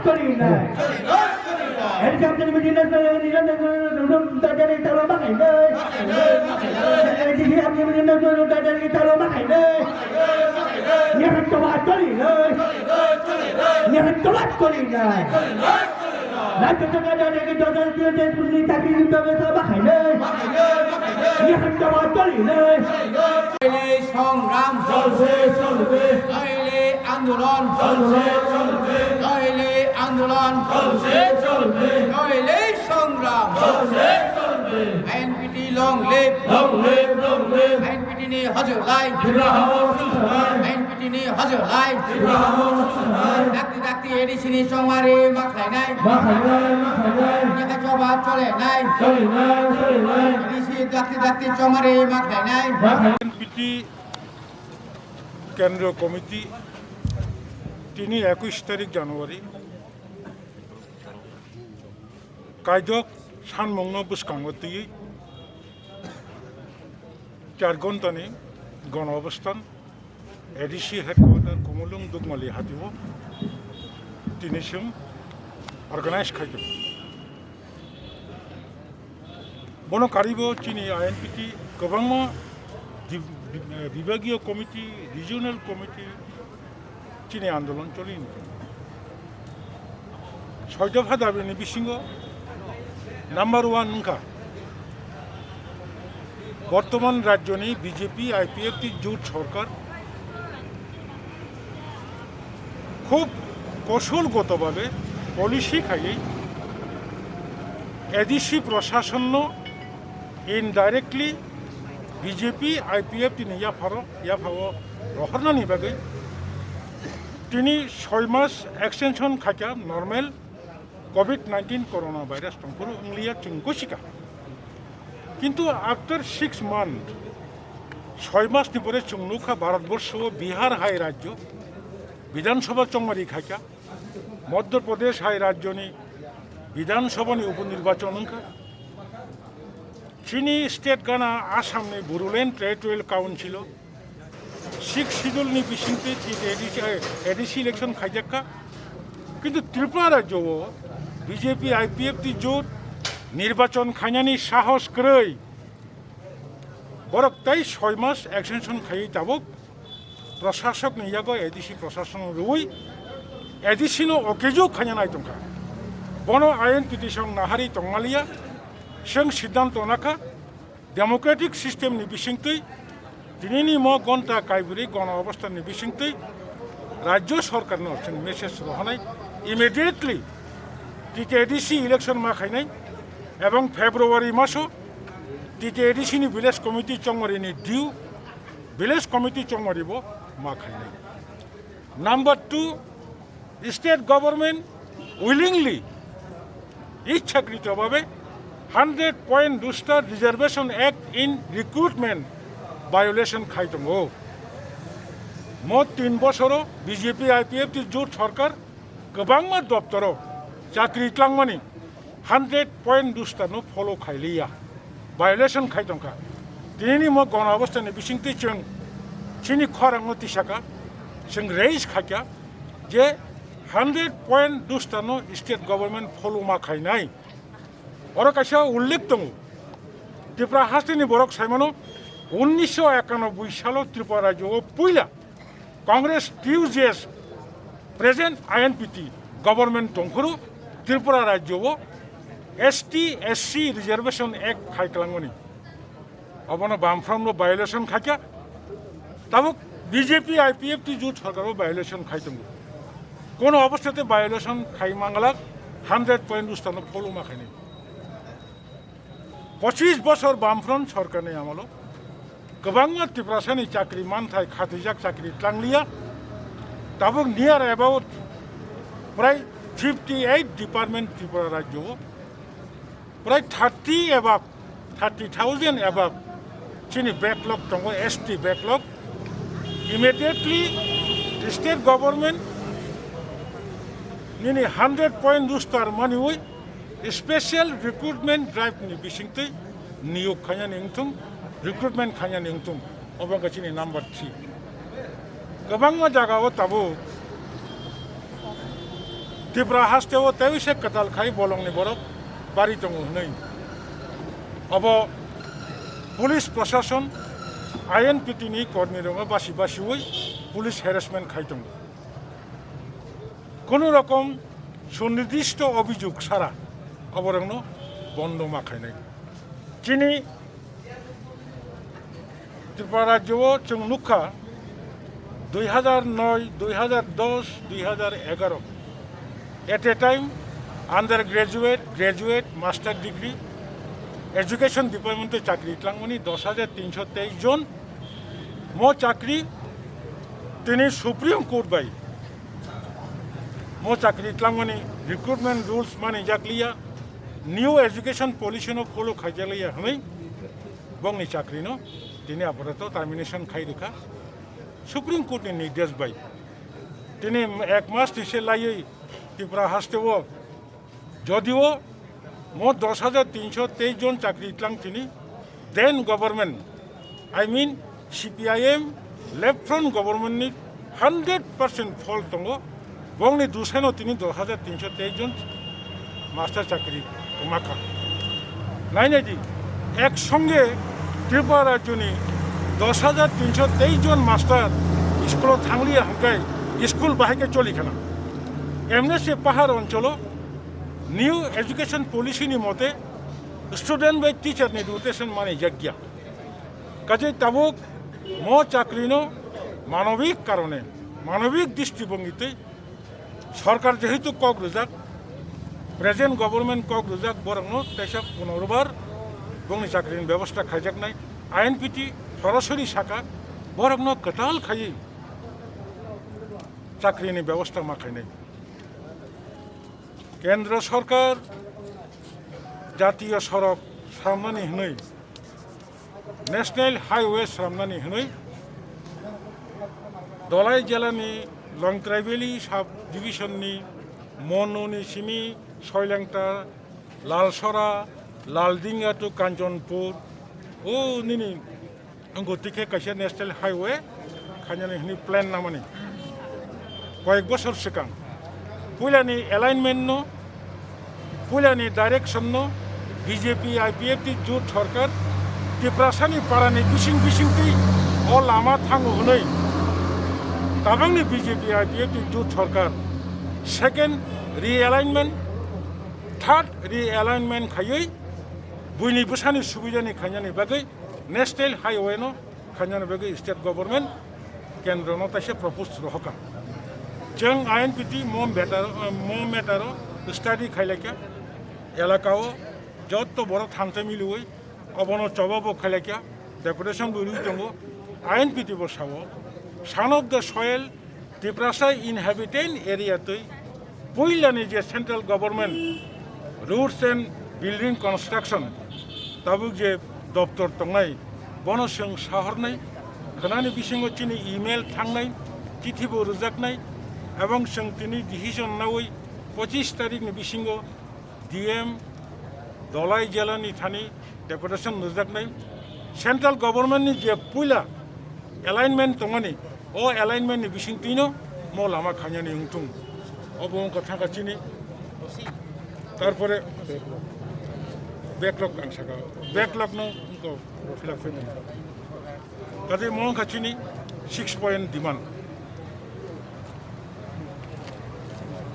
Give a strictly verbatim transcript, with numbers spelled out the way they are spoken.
Choli nai. Helicopter meeting national union national room tadari talo makai nai. Helicopter meeting national room tadari talo makai nai. Nyakhan choba choli nai. Nyakhan choba choli nai. Rajya Sarkar dari ke jodal pil des puni chakri ni tobe sa makai nai. Nyakhan choba choli nai. Choli nai. Songram cholse cholbe. Choli nai. আন্দোলন চলছে, চলবে। নইলে আন্দোলন চলছে, চলবে। নইলে সংগ্রাম চলছে, চলবে। INPT long live। Long live, long live। INPT ni hojolai। Tiprahao sujolai। INPT ni hojolai। Tiprahao sujolai। Dakti dakti ADC ni chongmari ma khlainai। Ma khlainai, ma khlainai। Yakha choba cholenai। Cholenai, cholenai। ADC dakti dakti chongmari ma khlainai। Ma khlainai। INPT কেন্দ্রীয় committee, tini ekush tarik January, kaijok sanmungno bwskango twiwi char ghontani gono obostan A D C headquarter Kumulwng Dukmali hatio tini chwng organize khaijak. Bono karibo chini I N P T kwbangma dib-, dib-, eh, bibagiyo committee, regional committee chini andolon choli wngkha. Soi dopha dabini bisingo number one wngkha bortoman rajyoni B J P I P F T jut sorkar khub kosulgotobabe policy khaiwi A D C prosasonno indirectly B J P I P F T ni yapharo, yaphao rohornani bagwi tini soi mas extension khaikha normal covid nineteen corona virus tongphuru wngliya chwng gosikha. Kintu after six month, soi mas ni pore chwng nukha Bharat borsho o Bihar hai rajyo Bidhan Sabha chongmari khaikha, Madhya Pradesh hai rajyoni Bidhan Sabhani upo nirbachon wngkha. Chini state gana Assam ni Bodoland Territorial Council o Sixth Schedule ni bisingtwi thik A D C, eh, A D C election khaijakha. Kintu Tripura rajyo o B J P I P F T jut nirbachon khainani sahos kwrwi. Borok tei soi mas extension khaiwi tabuk prosasokni yago A D C prosasokno rwui A D C no okejok khaina nai tongkha. Bono I N P T song naharwi tongmaliya, chwng siddhanto nakha. Democratic system ni bisingtwi tinini mo gonta kaibrwi gono obostha ni bisingtwi rajyo sorkar no chwng message rohonai, immediately T T A D C election ma khainai ebong February maso T T A D C ni village committee chongmari ni due village committee chongmari bo ma khainai. Number two, state government willingly, ইচ্ছাকৃতভাবে, hundred point rooster Reservation Act in recruitment violation khai tongo. Mo tin bosoro B J P I P F T jut sorkar kwbangma doptoro chakri tlangmani hundred point rooster no follow khailiya, violation khai tongkha. Tinini mo gono obostha ni bisingtwi chwng chini khorang no tisaka, chwng raise khaikha je hundred point rooster no state government follow ma khainai. Oro kaisa ullekh tongo, Tripura hasteni borok saimano unnisho ekanoboi salo Tripura rajyo o puila Congress T U J S present I N P T government tongphuru Tripura rajyo o S T S C Reservation Act khai kwlangmani. Obono Bamfront no violation khaikha. Tabuk B J P I P F T jut sorkar o violation khai tongo. Kono obosthate violation khai manglak hundred point rooster no follow ma khainai. Pochis bosor Bamfront sorkarni amolo kwbangma Tiprasani chakri manthai khatijak chakri tlangliya. Tabuk near about prai fifty eight department Tripura rajyo o prai thirty above, thirty thousand above chini backlog tongo, S T backlog. Immediately state government nini hundred point rooster maniwi special recruitment drive ni bisingtwi niyok khainani wngthung, recruitment khainani wngthung, obo wngkha chini number three. Kwbangma jaga o tabuk Tripura haste o tei se kwtal khai bolongni borok bari tongo hwnwi. Abo police proshashon, I N P T ni kormi rokno basi basiwi police harassment khai tongo. Kono rokom sunirdisto obhijog sara aborokno bondo ma khainai. Chini Tripura rajyo o chwng nukha dui hazar noi, dui hazar dos, dui hazar egaro. At a time, undergraduate, graduate, master degree, education department o chakri tlangmani dos hajar tinso teis jon. Mo chakri tini Supreme Court bai mo chakri tlangmani recruitment rules mani jakliya, new education policy no follow khaijakliya hwnwi bongni chakri no tini apato termination khai rikha Supreme Court ni nirdesh bai. Tini ek mas ni se laiwi Tripura haste o jodio mo dos hajar tinso teis jon chakri tlang tini, then government, I mean C P I M left front government ni hundred percent fault tongo, bongni duseno tini dos hajar tinso teis jon master chakri kwmakha. Nainai di, ek songe Tripura rajyoni dos hajar tinso teis jon master school o thangliya hwnkhe school bahai khe choli khana. Emne se pahar oncholo new education policy ni mote student bai teacher ni rotation mani jakya. Kaje tabuk mo chakri no manobik karone, manobik disti bongitwi sorkar jehetu kok rwjak, present government kok rwjak, borokno teisa punorbar bongni chakrini bebosta khaijaknai. I N P T sorasori saka borokno kwtal khaiwi chakrini bebosta ma khainai. Kendra sorkar jatiyo sorok samnani hwnwi National Highway swnamnani hwnwi Dholai jelani Longtrai Valley sub division ni Mononi simi Soilengta, Lalsora, Laldinga to Kanchanpur, o nini wngkha tei khe kaisa National Highway khainani hwnwi plan namani. Koyek bosor swkang puilani alignment no, puilani direction no B J P I P F T jut sorkar Tiprasani parani bising bisingtwi o lama thango hwnwi tabangni B J P I P F T jut sorkar second realignment, third realignment khaiwi buini bwsani subidani khainani bagwi National Highway no khainani bagwi state government kendro no taisa propose rohorkha. Chwng I N P T mo matter, mo matter o study khailaikha, elaka o jotto borok thansa miliwi obono choba bo khailaikha, deputation bo rwi tongo. I N P T bo sao, son of the soil, Tiprasa inhabitant area twi puilani je central government roads and building construction tabuk je doptor tongnai, bono chwng sahornai, khwnani bisingo chini email thangnai, chithi bo rwjaknai, ebong chwng tini decision naui pochis tarikni bisingo D M Dholai jelani thani deputation nukjaknai. Central government ni je puila alignment tongmani, o alignment ni bisingtwino mo lama khainani wngthung. Obo wngkha thangkha chini. Tarpore backlog ang saka. Backlog no wngkha fill up khainani. Kaje mo wngkha chini six point demand.